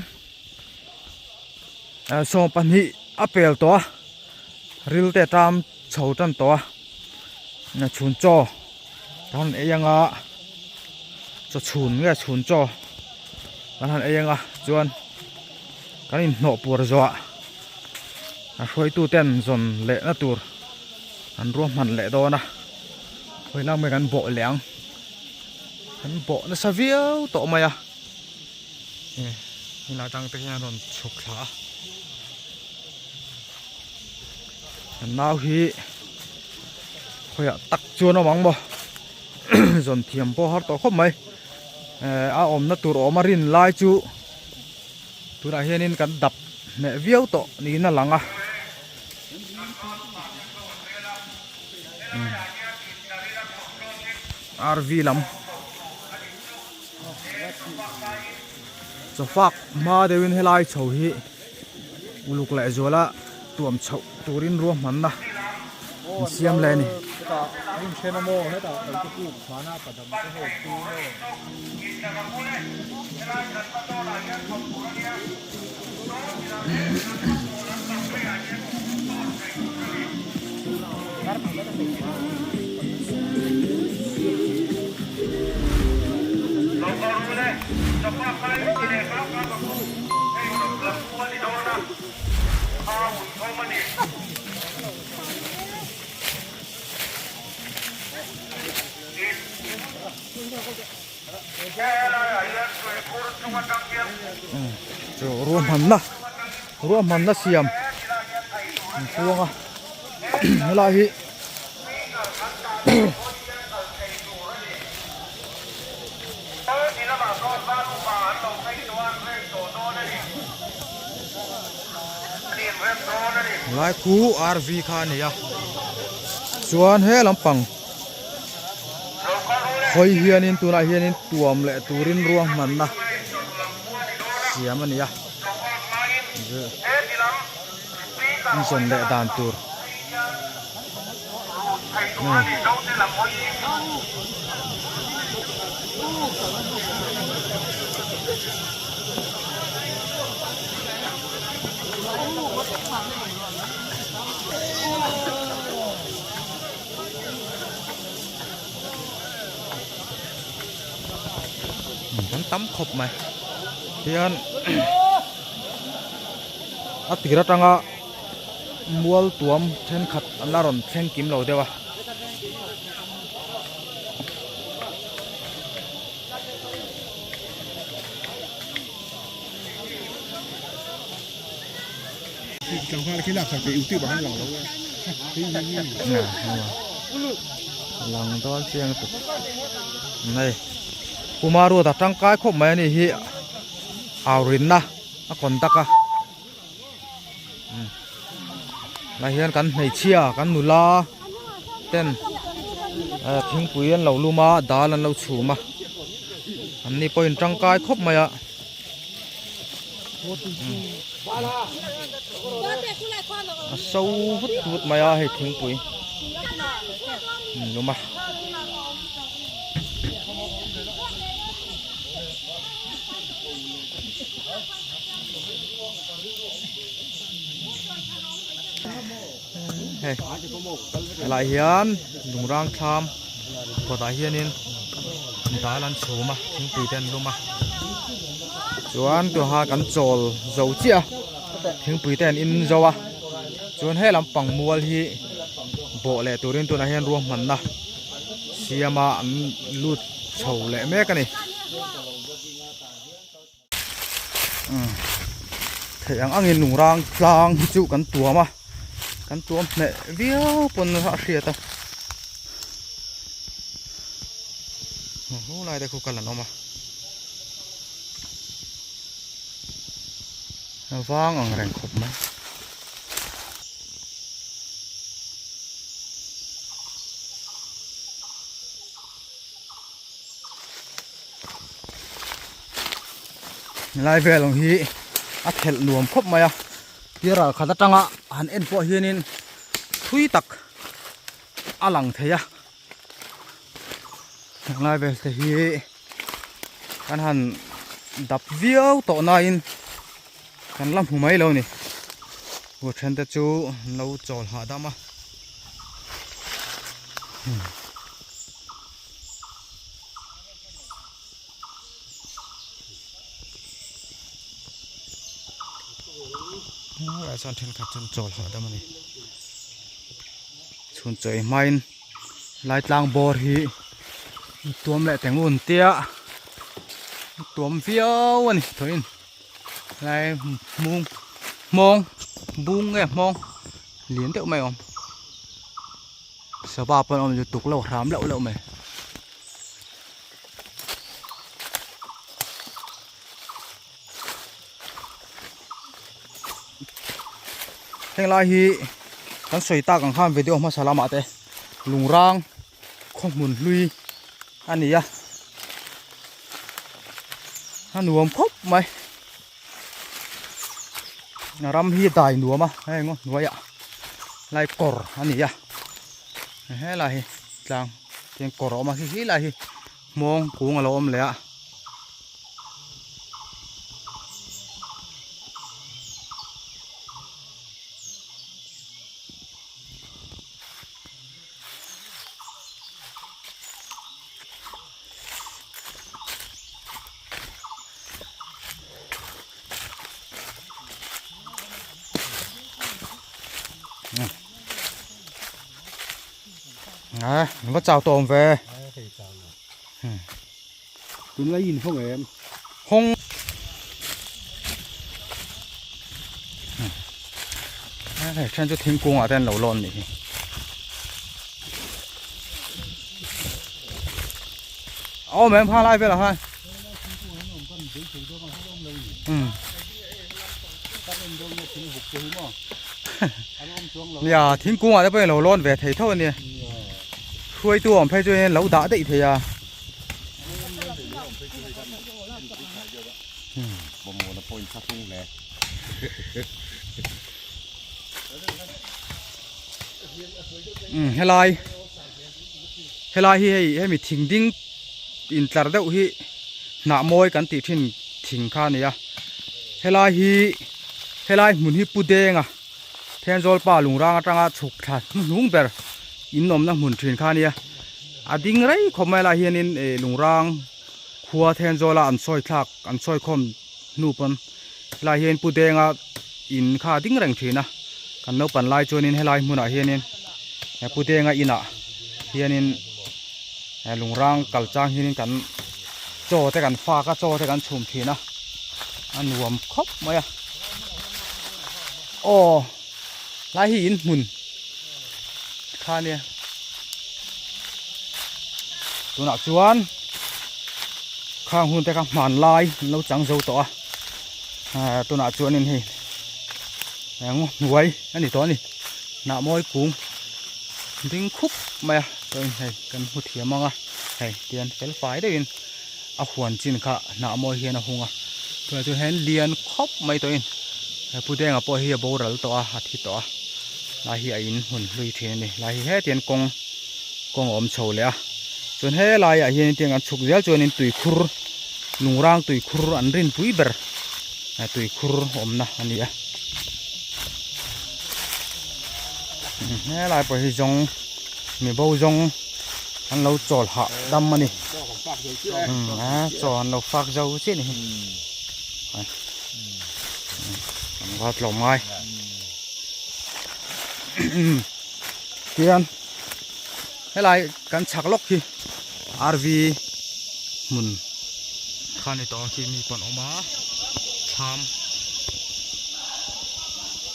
20 a pel tawh a ril te a tam chho tan tawh a chhun chaw kan han ei anga chaw chhun nge chhun chaw kan han ei anga chuan kan inhnawh puar zawh a hruaitu ten zawn leh na tur an ruahman leh dawn a khawi lang mai kan bawh leh ang kan bawh nasa viau tawh mai a helai atang te hian a rawn chhuk thla a kan nau hi khawiah tak chuan awm ang maw zawn thiam pawh har tawh khawp mai a awmna tur awm a rin lai chu tunah hianin kan dap hneh viau tawh niin a lang a RV lam chawfak hma deuhin helai chho hi uluk leh zuala tuam chhoh turin ruahmanna an siam leh a ni. Chu ruahmanna ruahmanna siam an puang a helai hi helai khu RV kha a ni a chuan he lampang Hawi hianin tunah hianin tuam leh turin ruahmanna siam a ni a an zawn leh dan tur Kan tam khawp mai tihian a tir atanga mual tuam thenkhat an la rawn thleng kim lo deuh a. Lang dawn chiang tuk nei Puma ruat a tangkai khawp mai ani hi au rinna a conduct a lai hian kan hmeichhia kan nula ten thingpui an lo lum a dal an lo chhum a an ni pawhin tangkai khawp mai a. A so vut vut mai a hei thingpui lum a. Hei helai hian lungrang thlam kawtah hianin dal an chhum a thingpui te an lum a chuan tuha kan chawl zo chiah a thingpui te an in zo a chuan he lampang mual hi bawh leh turin tunah hian ruahmanna siama an lut chho leh mek a ni. Theih ang angin lungrang tlang hi chu kan tuam a kan tuam hneh viau pawn a hriat a hu lai te khu kal an awm a vang ang reng khawp mai. Helai vel ang hi a thelh nuam khawp mai a piral khat atanga han en pawh hianin thui tak a lang thei a helai vel te hi kan han dap viau tawh nain kan la hmu mai lo ni bu then te chu an lo chawl hahdam a. Helaiah chuan thenkhat chuan chawl hahdam a ni chhun chawi hmain lai tlang bawr hi tuam leh teng un tia tuam viau a ni tawhin lai hmung hmawng bung nge hmawng lian deuh mai a awm. Sava pawh an awm lutuk lo hram loh loh mai. Heng lai hi kan sawi tak ang khan video hmasa lamah te lungrang khaw hmun hlui a ni a a nuam khawp mai ram hi dai nuam a heng aw hnuaiah lai kawr a ni a helai hi tlang tiang kawr a awm a khi khi lai hi hmawng kung a lo awm leh a. À, nó chào tôm về. Tun lai in hawng em? Hawng. Hei then chu thingkung ah te an lo lawn nih hi. A awm em kha lai velah khan. Um. Nia thingkung ah te pawh in lo lawn ve thei tho ania. Hruaitu awm phei chu lo dah daih thei a. Um helai helai hi hei hemi thing ding intlar deuh hi hnah mawi kan tih thin thing kha a ni a helai hi helai hmun hi pu denga Thenzawl pa lungrang atanga chhuk thla hnuhnung ber in awmna hmun thin kha a nia a ding rei khawp mai lai hianin ih lungrang khua Thenzawla an sawi thlak an sawi khawm hnu pawn helai hian pu denga in kha a ding reng thin a kan naupan lai chuanin helai hmunah hianin he pu denga inah hianin he lungrang kal chang hianin kan chaw te kan fak a chaw te kan chhum thin a a nuam khawp mai a. Aw lai hi in hmun kha nia tunah chuan khang hun te kha hman lai an lo chang zo tawh a ah tunah chuanin hei eng hnuai a ni tawh a ni hnah mawi kung ding khup mai a chuan hei kan hmu thiam ang a hei tian fel fai deuhin a huan chin kha hnah mawi hian a hung a tunah chuan hian lian khawp mai tawhin he pu denga pawh hi a boral tawh a a thi tawh a lai hi a in hmun hlui thin a ni lai hi hetiang kawng kawng a awm chho leh a chuan helai ah hian tiang an chhuk zel chuanin tuikhur lungrang tuikhur an rinpui ber tuikhur awmna a ni a helai pawh hi zawng mi bo zawng an lo chawl hah dam a ni chaw an lo fak zo chiah a ni hi an va tlawm ngai tian helai kan chhak lawk hi rv hmun kha ni tawh ang khi mi pawn awm a thlam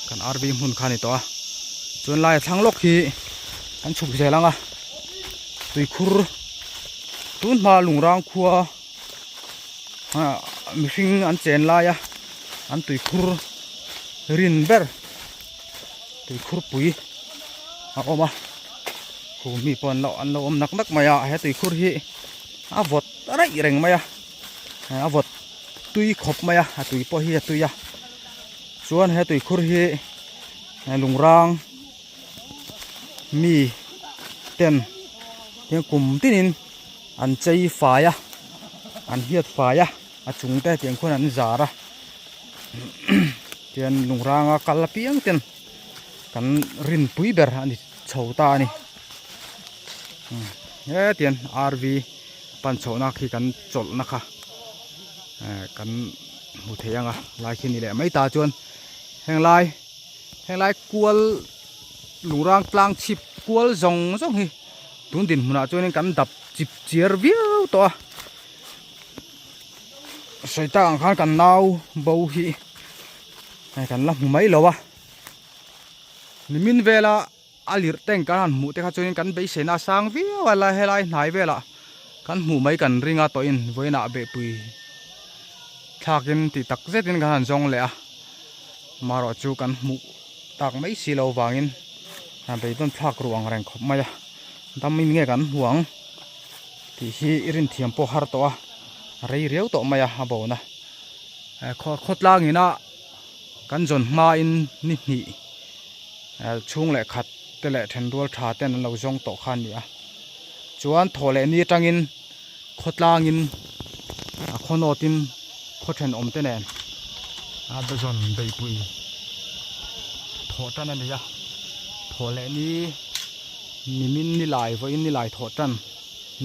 kan rv hmun kha ni tawh a chuan lai a thlang lawk hi an chhuk zel ang a tuikhur tun hma lungrang khua ah mihring an chen lai a an tuikhur rin ber tuikhur pui a awm a khu mi pawh an lo an lo awm nak nak mai a he tuikhur hi a vawt raih reng mai a a vawt. tui khawp mai a a tui pawh hi a tui a chuan he tuikhur hi lungrang mi ten tiang kum tinin an chei fai a an hiat fai a a chung te tiang khuan an zar a tian lungranga kal apiang ten kan rinpui ber a ni chho ta a ni hetiang rv pan chhohna khi kan chawlhna kha kan hmu thei ang a lai khi ni leh mai ta chuan heng lai heng lai kual lungrang tlang chhip kual zawng zawng hi tun dinhmunah chuanin kan dap chip chiar viau tawh a sawi tak ang khan kan nau bo hi hei kan la hmu mai lo a nimin vela a lirh tank kan han hmuh te kha chuanin kan beiseina a sang viau a lai helai hnai velah kan hmuh mai kan ring a tawhin vawiinah behpui thlakin tih tak zetin kan han zawng leh a marawh chu kan hmuh tak mai si lo vangin beidawn thlak ruh ang reng khawp mai a dam in nge kan hmu ang tih hi i rinthiam pawh har tawh a rei riau tawh mai a a bona khawtlang ina kan zawn hmain ni hnih chhung leh khat te leh then rual tha ten an lo zawng tawh kha a ni a chuan thaw leh ni atangin khawtlangin a khaw nawtin khaw thenawm te nen a zawn beihpui thawh tan a ni a thaw leh ni nimin ni lai vawiin ni lai thawh tan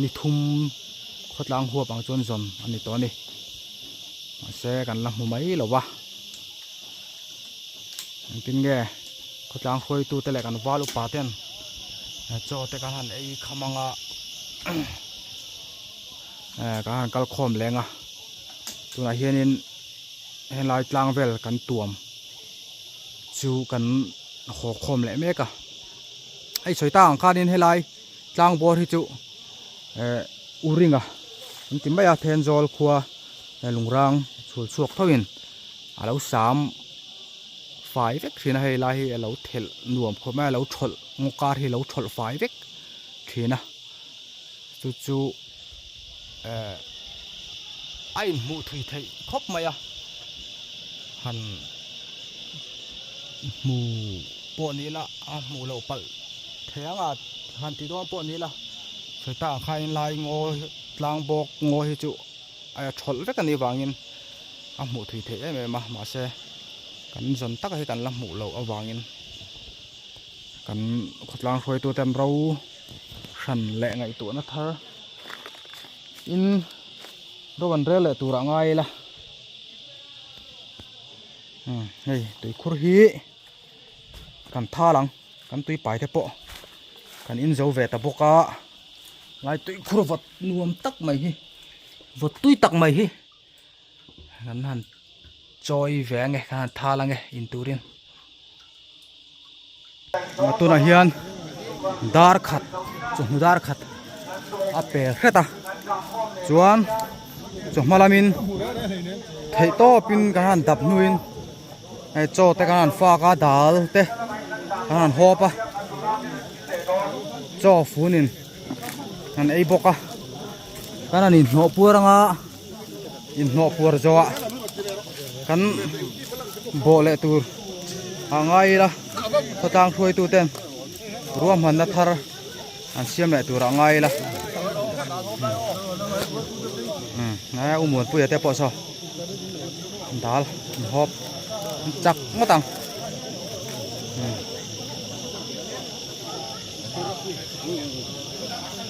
ni thum khawtlang huap ang chuan zawn a ni tawh a ni mahse kan la hmu mai lo va engtin nge khawtlang hruaitu te leh kan val upa ten chaw te kan han ei kham anga kan han kal khawm leng a tunah hianin helai tlang vel kan tuam chu kan haw khawm leh mek a hei sawi tak ang khanin helai tlang bawr hi chu u ringa an ti mai a Thenzawl khua lungrang chhul chhuak thoin a lo sam fai vek thin a hei lai hi a lo thelh nuam khawp mai a lo thawlh ngaw kar hi a lo thawlh fai vek thin a chu chu eh a inhmuh thui theih khawp mai a han hmu pawh ni ila a hmuh loh palh thei ang a han ti dawn pawh ni ila sawi tak ang khain lai ngaw tlang bawk ngaw hi chu a thawlh vek a nih vangin a hmuh thui theih em em a mahse kan zawn taka hi kan la hmuh loh avangin kan khawtlang hruaitu ten ro hran leh ngaihtuahna thar in ro an rel leh turah ngai ila hei tuikhur hi kan thal ang kan tui pai te pawh kan in zo ve ta bawk a lai tuikhur vawt nuam tak mai hi vawt tui tak mai hi kan han chawi ve ange kan han thal ange in turin tunah hian dar khat chawhnu dar khat a pel hret a chuan chawhma lamin theih tawpin kan han dap hnuin hei chaw te kan han fak a dal te kan han hawp a chaw funin kan ei bawk a kan han inhnawh puar anga inhnawh puar zawhah kan bawh leh tur a ngai ila khawtlang hruaitu ten ruahmanna thar an siam leh tur a ngai ila u Muanpuia te pawh saw dal an hawp an chak ngawt ang.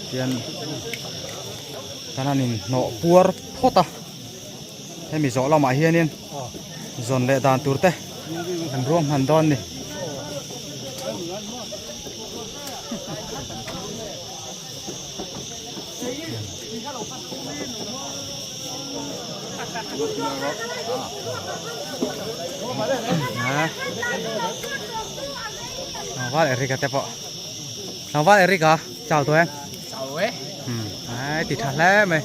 Tian kan han in hnawh puar phawt a hemi zawh lamah hianin zawn leh dan tur te kan ruang hman dawn ni. Tlangval Eric-a te pawh Tlangval Eric-a chau tawh em? Chau e. Ai ti tha hle mai.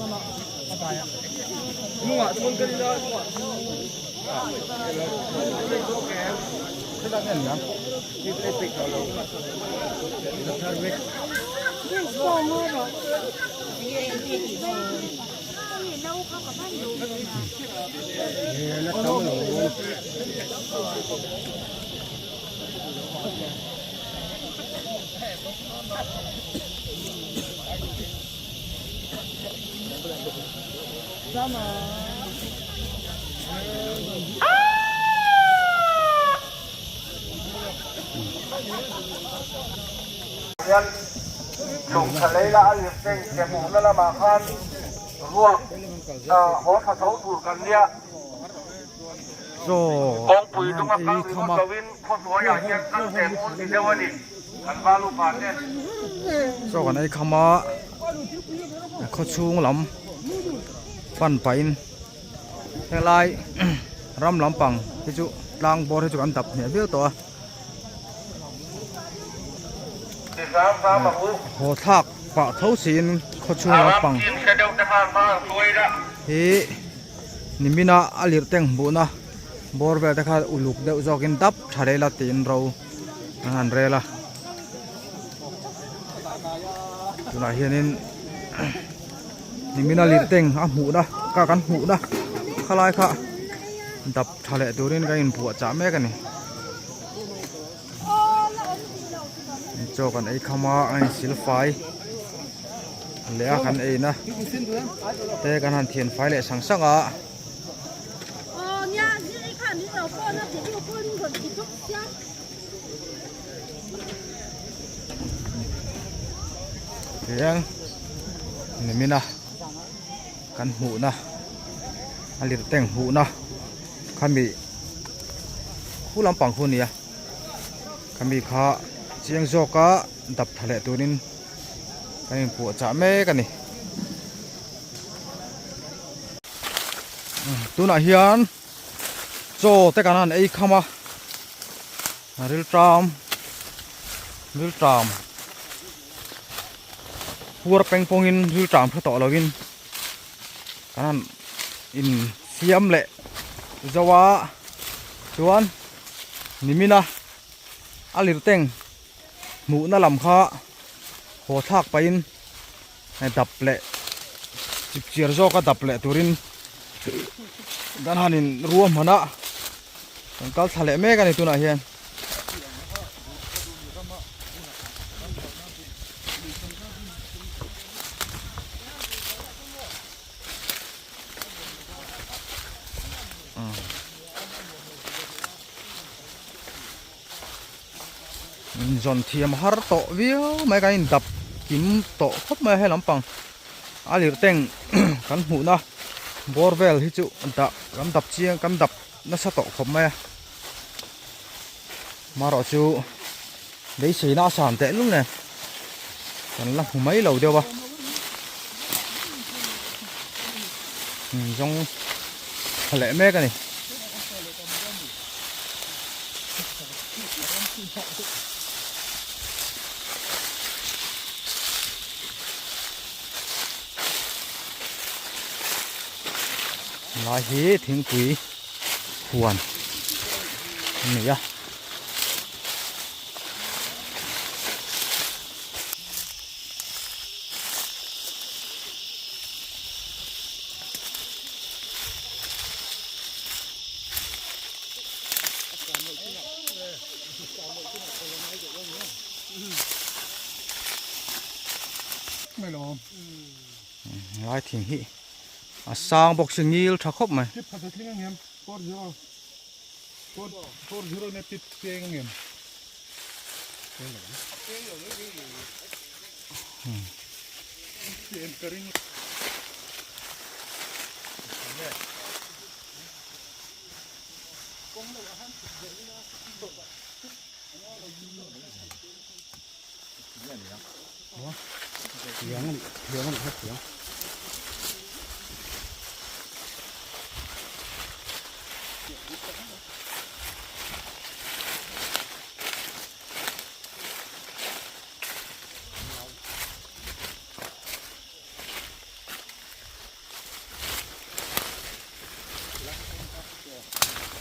Hian chhungtha leila a lirteng ke hmuhna lamah khan ruak haw tha tho tur kan nia. Kawngpui dunga kal ringawt loin khaw hnuaiah hian kal teh ngun ti deuh a ni kan val upa ten. Chaw kan ei kham a, khaw chhung lam pan pahin helai ram lampang hi chu tlang bawr hi chu kan dap hneh viau tawh a. Haw thlak pah tho siin khaw chhung lampang hi. Nimina a lirh teng hmuhna bawr vel te kha uluk deuh zawkin dap tha rel a tiin ro an han rel a tunah hianin nimina lirh teng a hmuhna ka kan hmuhna khalai kha dap tha leh turin kan inbuah chah mek a ni chaw kan ei kham a a insil fai leh a kan ei na te kan han thian fai leh sang sang a. Tiang nimina kan hmuhna a lirteng hmuhna khami khu lampang khu a ni a khami kha chiang zawka dap tha leh turin kan inpuah chah mek a ni tunah hian chaw te kan han ei kham a rilṭam rilṭam puar peng pawngin rilṭam hre tawh lovin kan han in siam leh zo a chuan nimina a lirteng hmuhna lam kha haw thlak pahin dap leh chip chiar zawka dap leh turin kan han in ruahman a kan kal thla leh mek a ni tunah hian. Inzawn thiam har tawh viau mai kan indap kim tawh khawp mai a he lampang a lirteng kan hmuhna bawr vel hi chu dah kan dap chiang kan dap nasa tawh khawp mai a marawh chu beiseina a san teh lul nen kan la hmu mai lo deuh a zawng tha leh mek a ni. Lai hi thingpui huan a ni a. Lai thing hi a sang bawk si ngil tha khawp mai.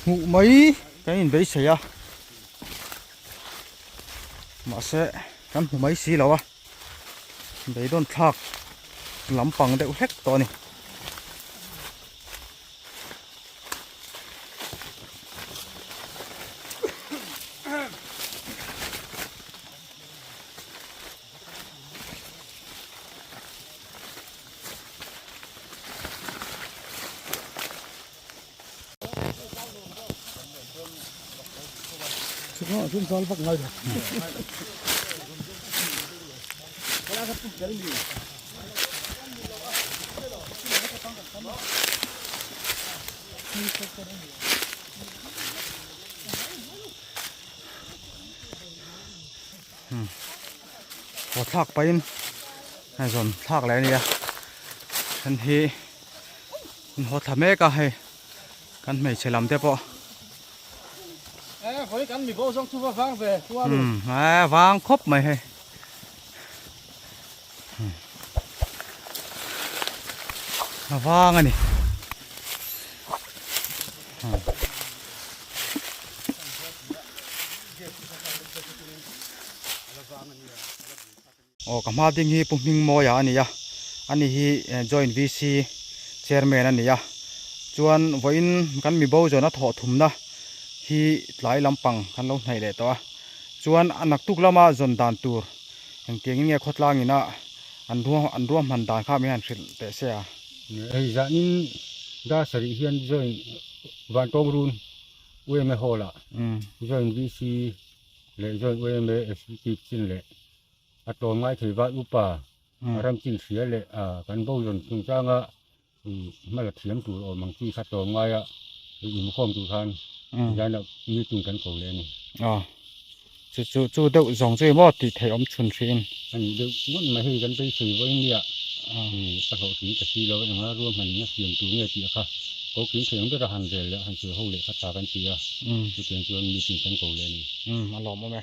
Hmuh mai kan inbeisei a mahse kan hmu mai si lo a beidawn thlak lampang deuh hlek tawh a ni. Haw thlak pahin hei zawn thlak leh a nia then hi an haw thla mek a hei kan hmeichhe lam te pawh umm a vang khawp mai hei a vang a ni. Aw ka hma ding hi Pu Hmingmawia a ni a, ani hi Joint VC Chairman a ni a, chuan vawiin kan mibo zawna thawh thumna hi tlai lampang kan lo hnaih leh tawh a, chuan a naktuk lama zawn dan tur engtiangin nge khawtlang ina an an ruahman dan kha min han hrilh teh se a. Hei zanin dar sarih hian Joint Vantawng Run UMA Hall ah Joint VC leh Joint UMA Executive chin leh a tlawm ngai thei val upa ram chin hria leh kan bo zawn chungchanga hma la thiam tur awm ang chi kha tlawm ngaia inkhawm tur khan zan ah meeting kan ko leh a ni. Aw chu chu chu deuh zawng chu emaw tih theih awm chhun hriin. A nih deuh ngawt mai hei kan beisei vawiin nia a hlawhtling ta si lo enga ruahman a siam tur nge tih kha ko kim thei ang bera han rel leh han sawi ho leh kha tha kan ti a chutiang chuan meeting kan ko leh a ni. A lawmawm e.